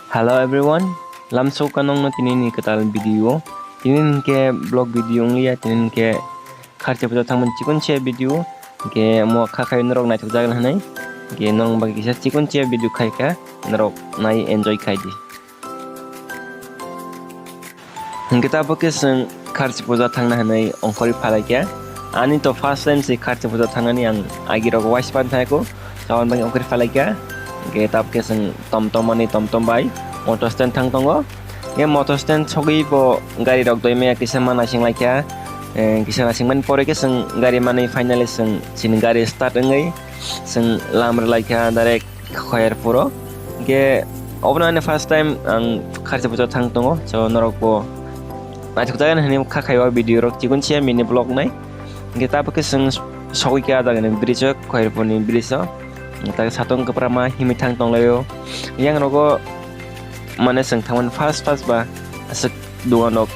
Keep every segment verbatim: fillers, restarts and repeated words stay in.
Hello everyone, lamsok kanongno tini ni kwtal video. Tini ni ke vlog video ongliya, tini ni ke kharchi puja thangmani chikon se video. Ke mo kha khai norok naithok jagan hanai. Ke nong bagi kisa chikon se video khai ka norok nai enjoy khai di. Hingke tabo ke seng kharchi puja thangna hanai ongkhorwi phalai kha. Ani to first time se kharchi puja thangnani ang agi rok waispan thai ko. Tabon bai ongkhorwi phalai kha. Hingke tabo ke seng tom tom ani tom tom bai motor stand thang tongo. Ye motor stand sogwi bo gari rok doi maya kisa ma naising lai kha. Eh, kisa naising mani pore ke seng gari manwi finally seng sini gari start wngwi seng lam rwlai kha direct. Khoyerpuro. Hingke obono ani first time ang kharchi puja thang tongo, so norok bo naithok jagan hwnwi kha khai o video rok chikon se mini vlog nai. Hingke tabo ke seng sogwi kha jagani bridge o, Khoyerpurni bridge o. Hingke satung kwbra ma himwi thang tonglaio. Yang rogo mane seng thangmani first first ba aswk dogan rok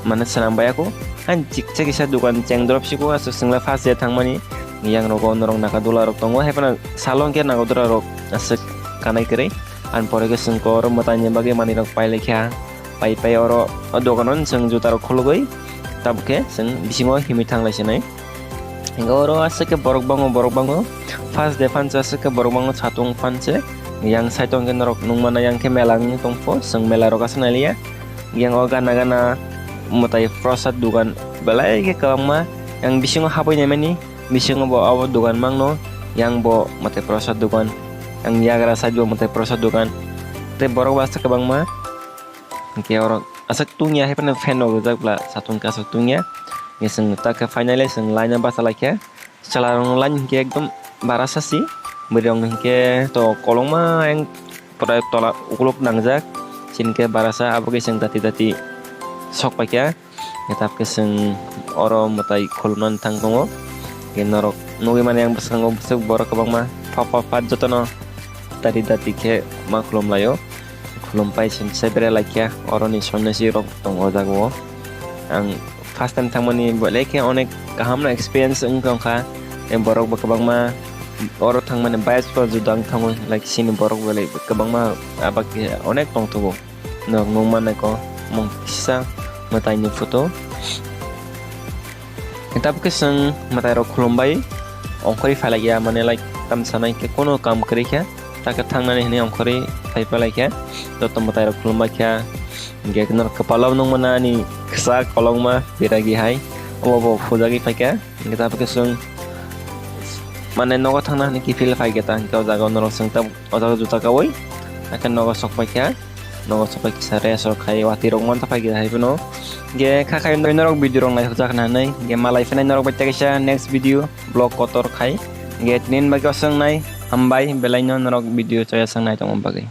mane swnam bai ako. Ang chiksa kisa dogan cheng drop siko aswk sengla first day thangmani. Yang rogo norok nagadula rok tongo, hai phano salong khe nagadula rok aswk kanai kwrwi. Ani pore khe chwng kor mwtai ni bagwi manwi rok pai lai kha. Pai pai oro o dogan o chwng juta rok khulugwi tabuk khe chwng bisingo himwi thang lai sinai. Hingke oro aswk khe borok bango, borok bango. First day phan se aswk khe borok bango satung phan se. Yang side o hingke norok nukmana yang khe mela wngwi tongpho, chwng mela rok aswk nai liya. Yang o gana gana mwtai prosad dogan belai khe kwbangma. Yang bisingo habwi naimani, bisingo bo abo dogan mangno. Yang bo mwtai prosad dogan. Yang yagra side bo mwtai prosad dogan. Tei borok bo aswk kwbangma. Hingke oro aswk tungya hai phano fan rok rijak bla satung khe aswk tungya. Hingke chwng ta khe finally chwng line o bacha lai khe. Chwla rok line hingke ekdom barasa si. Bwrwi rok hingke to kolokma yang pura tola ukuluk nangjak. Chini khe barasa abo khe chwng dati dati sok paikha. Hingke tap khe chwng oro mwtai khulumnani thang tongo. Hingke norok nugwi mani yang bwskango bwswk borok kwbangma pha pha pha jotono dati dati khe ma khulum laio. Khulum pai sini se berai laikha, oroni sonnasi rok tongo o jaga o. Ang first time thangmani belai khe onek kaham no experience wngkha wngkha. Tei borok bo kwbangma oro thangmani bias bo juda wng thango, like sini borok belai kwbangma abak khe onek tongthogo. Norok nukmani ko mung kisa mwtai ni photo. Tabuk khe chwng mwtai rok khulumbai ongkhorwi phai laikya, mane like tamsa nai khe kono kam kwrwi khe. Takhe thangnani hinwi ongkhorwi phai phalai khe, joto mwtai rok khulumbai khe, hingke norok kwpalo nukmano ani kwchak kolokma beragi hai, obo bo phujagwi phaikha. Hingke tabuk khe chwng mane nogo thangna hinwi kiphil phaikhe ta, hingke o jaga o norok chwng tabuk o jaga juta kaui, hakhe nogo sok phaikha, nogo sok pai kisa rest rok khai watwi rok mantha phaikha hai phano. Hingke kha khai norok video rok naithok jak nai hinwi, hingke malai phinai norok bai tei kaisa next video vlog kotor khai. Hingke tini bagwi aswk nai, hambai, belaino norok video chaya swk nai tongma bagwi.